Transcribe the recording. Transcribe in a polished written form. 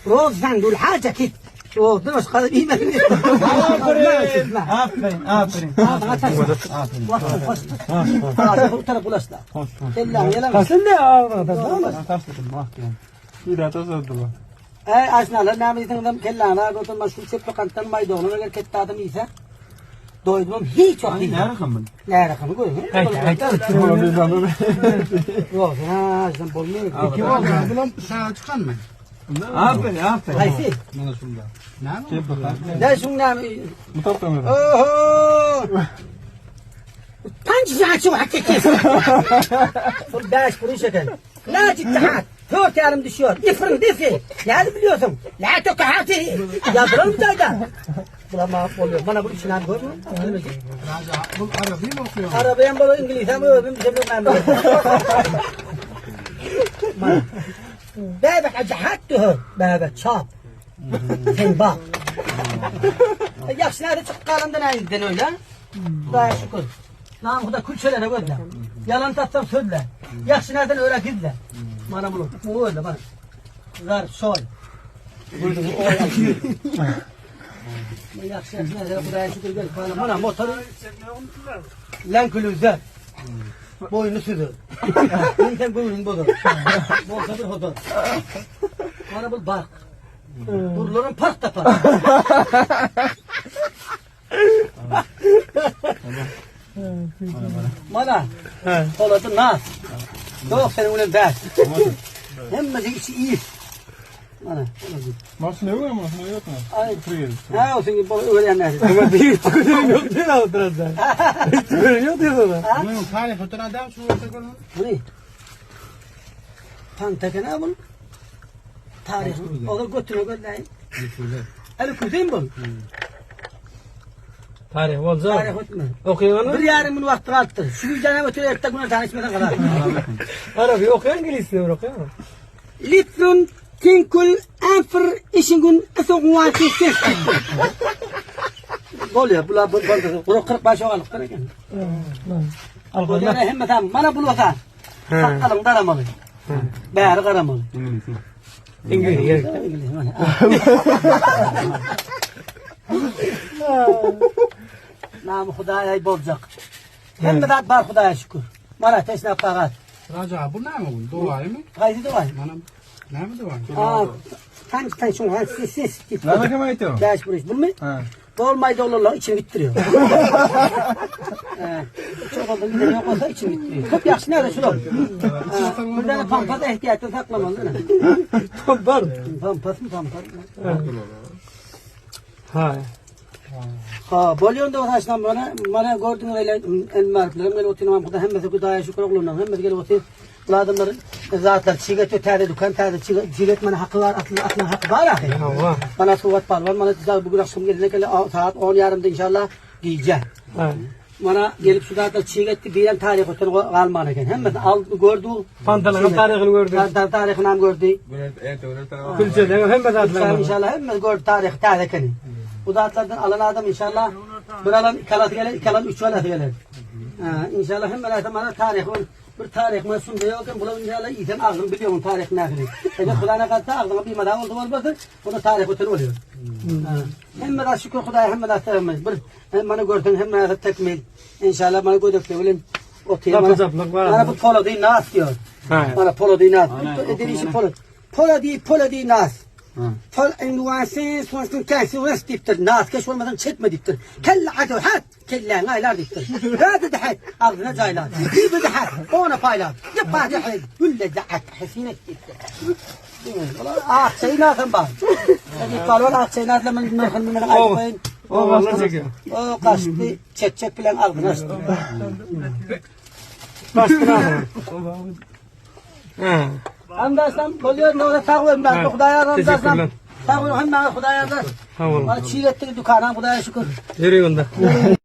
Roz sen dul haja kit. Rozdan başga da bilmedim. Aferin. Aferin. Aferin. Aferin. Bu taraf bulaşla. Kelläň ýalan. Tasın ne ağrına tasın. Ey aşnalar näme diýseňizem kelläňi agyrdan şu çöp kantdan maýdogny eger ketde adam iýse doýdum hiç wagt iýmem. Näre kamın? Näre kamı görüň. Hayta hayta. Yok ha sen bolmuyor. İki oldu. Bulam sağa çıkan mı? Aferin aferin. Haýsy? Mana şunda. Ne Ne şuň näme? Oho! Panç saat hakiki. Şol 5 kuruş eken. La ciddi Dört yarım düşüyor. İfrin defi. Yani biliyorsun. La tokahati. Yazdıralım bir tane daha. Bulan oluyor. Bana bu içine koyma. Bu Arabi mi okuyor? Arabaya mı böyle İngilizce mi öbüm bize bilmem. Bebek acahattuhu. Bebek çap. Sen bak. Yaxşı nerede çıktı karından elinden öyle. Daha şükür. Lan bu da külçelere gözle. Yalan tatsam sözle. Yaxşı nereden öyle gizle. Bana bunu. Bu öyle bana. Zar soy. Buyurun, o Yaxşı yaxşı nerede Xudaya şükür gel. Bana, bana motoru Lan külüzde. Boynu süzür. İnsan boynunu bozur. Bolsa bir huzur. Bana bul bak. Buraların park da park. Bana. Polat'ın nas. Yok senin ulan ders. Hemmesi içi iyi. Bana. Nasıl ne var ama ne yok mu? Ay. Ne olsun ki bu öğrenler. Ama bir tükürüğüm yok diyor altında. Tükürüğüm yok diyor sana. Bunun tarih öten adam şu orta görün. Bu ne? Pantaka ne bunun? Tarih. Olur götüne göndereyim. El kuzey bu. Tarih olacak. Tarih ötme. Okuyor Bir yarımın vakti kalktı. Şu yüzden ötürü ertek bunu tanışmadan kadar. Arabi okuyor İngilizce okuyor mu? Litrun tinkul anfır işin esogwati ses. Gol ya bula bu bu 45 oğalık eken. Al Bu ne hemme tam bana bul vatan. Sakalım daramalı. Bäri garamaly. İngilizce. İngiliz mana. Namı Hudaya bolacak. Hemme zat bar Hudaya şükür. Bana teşne pagat. Raca bu ne mi bu? Duayı mı? Haydi duay. Bana ne mi duayı? Aa, tan tan şun ha ses ses. Ne bakayım ayıtıyor? Beş kuruş bu mu? Ha. Dolmay dolarla içini bittiriyor. Ee, çok oldu gider yok olsa içini bittiriyor. Çok yaxşı nerede şunu? Bir tane pampa da ihtiyacı saklamalı değil mi? Var. Pampas mı pampas mı? Ha. Ha, bolyon da uğraştan bana, bana gördüğün öyle el mariflerim, gel oturayım, amkuda hemmesi Hudaya şükür oğlundan, hemmesi gel oturayım. Bu adamların zatlar, çiğet ötede dükkan, tade çiğet bana hakkı var, aklına, aklına hakkı var ahi. Allah. Bana suvat var, bana güzel bugün akşam geline gele saat 10 yarımda inşallah giyeceğim. Ha. Bana gelip şu zatlar çiğetti, bir tarih öteni kalmayan eken. Hemmesi aldı, gördü. Pantalonun tarihini gördü. Pantalon tarihini ham gördü. Külçeden hem İnşallah, zatlar. inşallah hemmesi gördü tarih, tarih ekeni. Bu zatlardan alan adam inşallah bir alan iki alası gelir, iki alan üç alası gelir. Ha, inşallah hem alası bana tarih bir tarih masum diyor ki bunu inşallah iyiden ağzını biliyorum tarih ne kadar. Eğer kulağına kalsa ağzına bir madam oldu olmasın bunu tarih öteni oluyor. Ha. Hem de şükür Hudaya hem de sevmez. Bir hem bana gördün hem de tekmil. İnşallah bana gördük de otur. Zapı zaplık var. Bana bu polo değil nas diyor. Ha. Bana polo değil nas. Dediği polo. Polo değil polo değil nas. Fal enduasin sonsun kasi ves diptir. Nas keş olmadan çekme diptir. Kelle adu hat. Kelle ngaylar diptir. Hadi de hat. Ağzına caylar. Bir de hat. Ona paylar. Yapma de hat. Gülle de hat. Hesinek diptir. Ah şey nasıl bak. Hadi balon ah şey nasıl men men men ayıpayın. O vallahi çekiyor. O kaçtı. Çek çek bilen ağzına açtı. Bastın Ha. Hamdasam oluyor ne ola sağ olun ben Hudaya razı Teşekkürler. Sağ olun hem ben Hudaya razı. Sağ olun. Bana çiğ ettik dükana Hudaya şükür. Yürüyün onda.